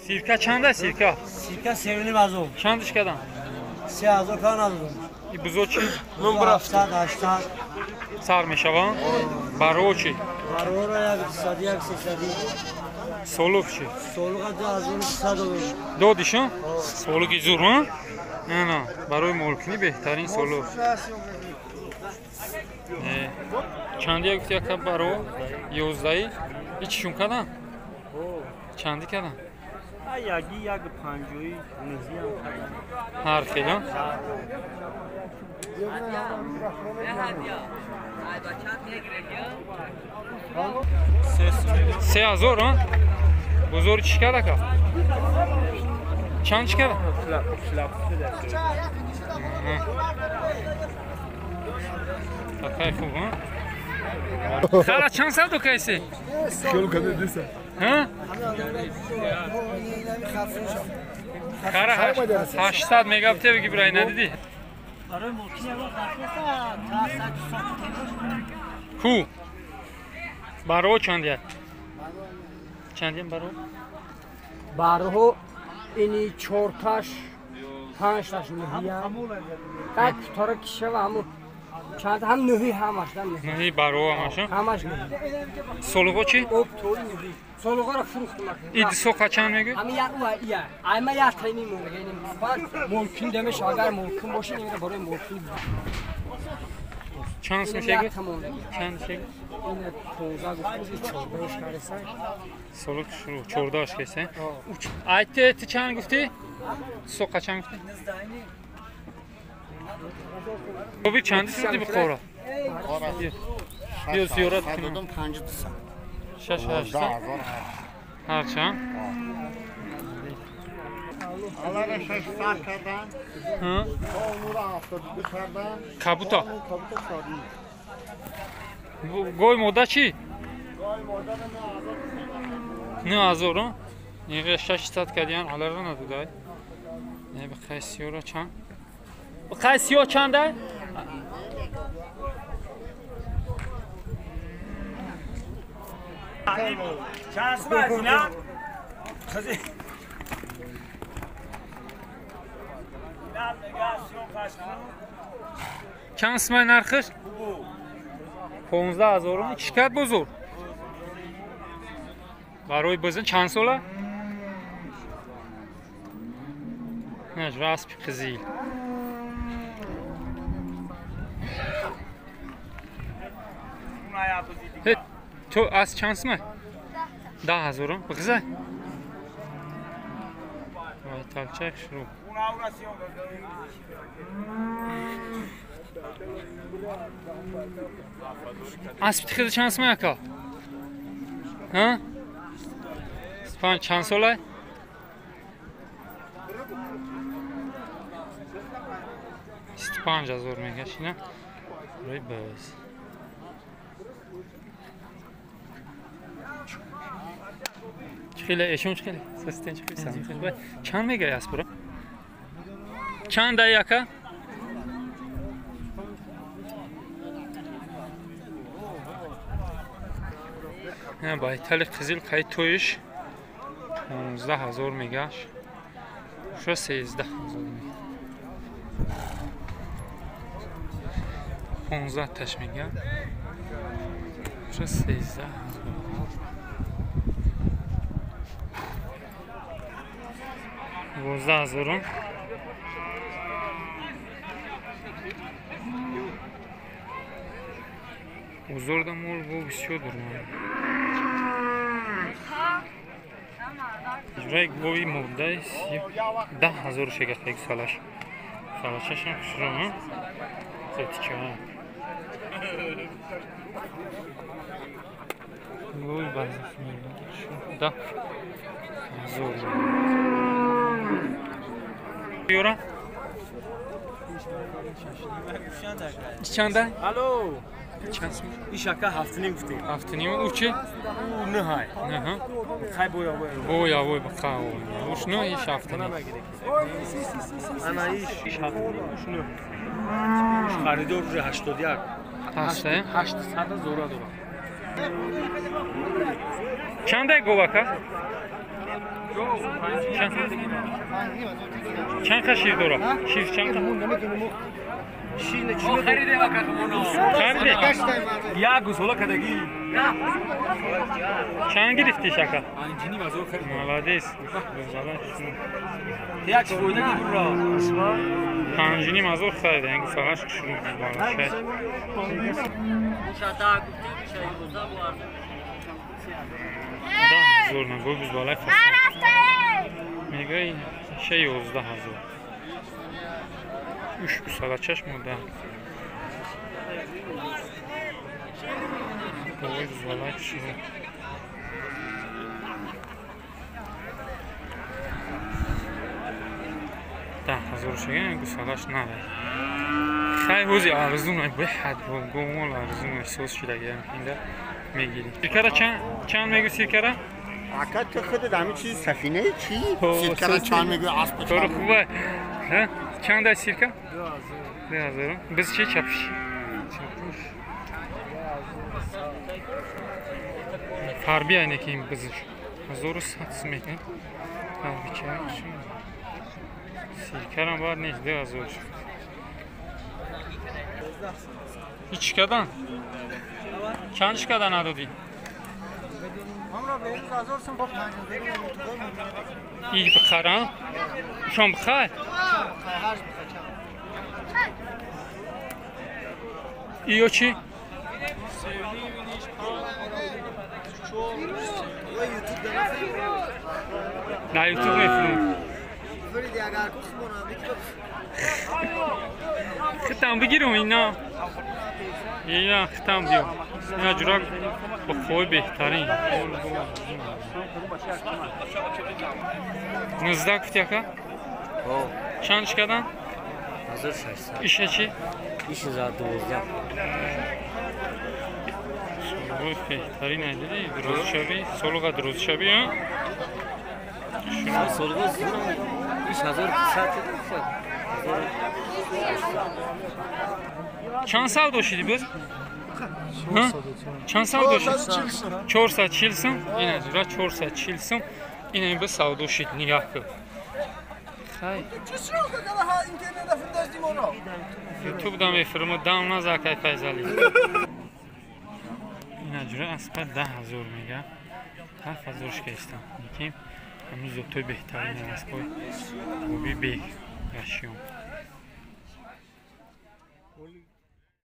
Сирка чанда сирка? Сирка 7,5 ҳазор. Чандиш кардам? 3 ҳазор кан надодам. И бузо чи? 700, 800. Сар мешаванд? Баро чи? Бароро як 200, як 300. Солуқ чи? Солуқа 2200 доллар. Додиш, а? Солуқи зур, а? Не, на, барои молкунӣ беҳтарин солуқ. Чанди гуфти яка баро? 11. И чишун кардам? Чанди кардам? Яги як панҷои нӯҳиам. Ҳар хел, а? 3 ҳазор, а? Бузори чӣ карда ка? Чанд чӣ карда? Такай хуб, а? Хара чанд савдо кайси? Ҳа? Хара 800 мегапте бигӣ, бирай надидӣ? Ку? Баро чандия? Чандиям баро? Бароҳо ини чорташ, панҷташ нӯҳия. Так тора кишава ҳаму чанд ҳам нӯҳи ҳамаш. Нӯҳи баро ҳамаш? Ҳамаш нӯҳи. Солуғо чи? Об тори нӯҳи. Солуғоро фурӯхтум. Иди соқа чанд мегӯ? Ҳами як уа ия. Айма як тайни монга ини баъд мумкин демеша, агар мумкин боша, инро барои мумкин. Чанд сум шегӯ? Чанд шегӯ? Ина 15 гуфтузи 14 кареса. Солуқ шурӯ 14 кеса. Айтти ти чанд гуфтӣ? Соқа чанд гуфтӣ? Боби чанди шуди бухора? Биё зиёрат кунем. Шаш ҳаштсад. Ҳарчанд? Алара 600 кардан. Онура 72 кардан. Кабута. Кабута шодӣ. Гой мода чӣ? Гой мода 9000. 9000, а? Нега 600 кардиян, алара надудай. Не бихай сиёра чанд? Бихай сиё чанда? Чанд сум аз ина? Хизи. Чанд сумай нархиш? 15 ҳазорум. Чӣ кард бузург? Барои бизин чанд сола? Распи қизил. Ту аз чанд сумай? 10 ҳазорум. Бихизай? Талчак шурӯъ. Аспи тихизи чанд сумай, ака? Ҳа? 5 чанд солай? 25 ҳазор мегаш ина. Рой баз. Чӣ хеле эшон чӣ хеле? Састен чӣ хеле? Чанд мегай аспро? Чанд дай, ака? Байтали қизил қай тоиш 15 ҳазор мегаш. Уша 13 ҳазор мега. 15 таш мега. Уша 13 ҳазор. 12 ҳазорум. Бозорда мол бо бисёр дурман. Иҷрои гови мурдаи 10 ҳазор шега қайг салаш. Салашашам хушро, зетича. Гови 10 ҳазор. Юра? Чанда? Алло. Чанд сум? Ишака 7,5 гуфтем. 7,5. Ӯ чи? Ӯ нӯҳай. Нӯҳа? Хай боя боя. Боя бой бақа. Уш нӯ, иш 7,5. Ана иш 7,5, уш нӯ. Уш харидор уже 81. Ҳаста? 800 зора дора. Чандай говака? Чанд қа шир дора? Шир чанд қа? Хариде? Як гусола кадагӣ. Чанд гирифтӣ шака? Молодец. Як фоида гирро. 5,5 ҳазор харида, ин гусолаш шурӯъ балашай. 10 ҳазор нагӯ бузбалай фасл. Мегӯй 11 ҳазор. Уш гусалачаш мода. Ой, бузбалай шурӯъ. 10 ҳазор шуган гусалаш навай. Хай ҳози арзун ай беҳад гомол арзун эҳсос шудагиам инда мегирӣ. Сиркара чанд мегӯ сиркара? Ака ту худат ҳамин чизи сафинаи чӣ? Сиркара чанд мегӯ асп чанд? Хуб ҳа? Чанд ай сирка? 2000. Biz чӣ чапш? Чапуш. Фарби айне ки ин бизш. 1100 сум мекунад. Фарби чаш. Сиркарам баъд нест 2000. Ҳеч кадан? Чанд шикада надодӣ? И бихарам? Ушон бихар? Иё чӣ? Дар ютуб мефурӯм. Хитам бигирум ина. Ина хитам биё. Ина ҷурак бо хои беҳтарин. 19 гуфти ака? Чанд шикадан? 1600. Иша чӣ? 12. Солуғои беҳтарин айдиди дурозшавӣ, солуға дурозшавӣ, а? Солуға 3300. Чанд савдо шиди биз? Чанд савдо шид? 440 сум. Ина ҷура 440 сум. Ина ин биз савдо шид, нигаҳ кун. Хай. Ютуб да мефирмо, дам наза кай Файзали. Ина ҷура аспа 10 ҳазор мега. 7 ҳазор шикастам. Лекин ҳамин зотои беҳтарин аспои оби бег гашиём.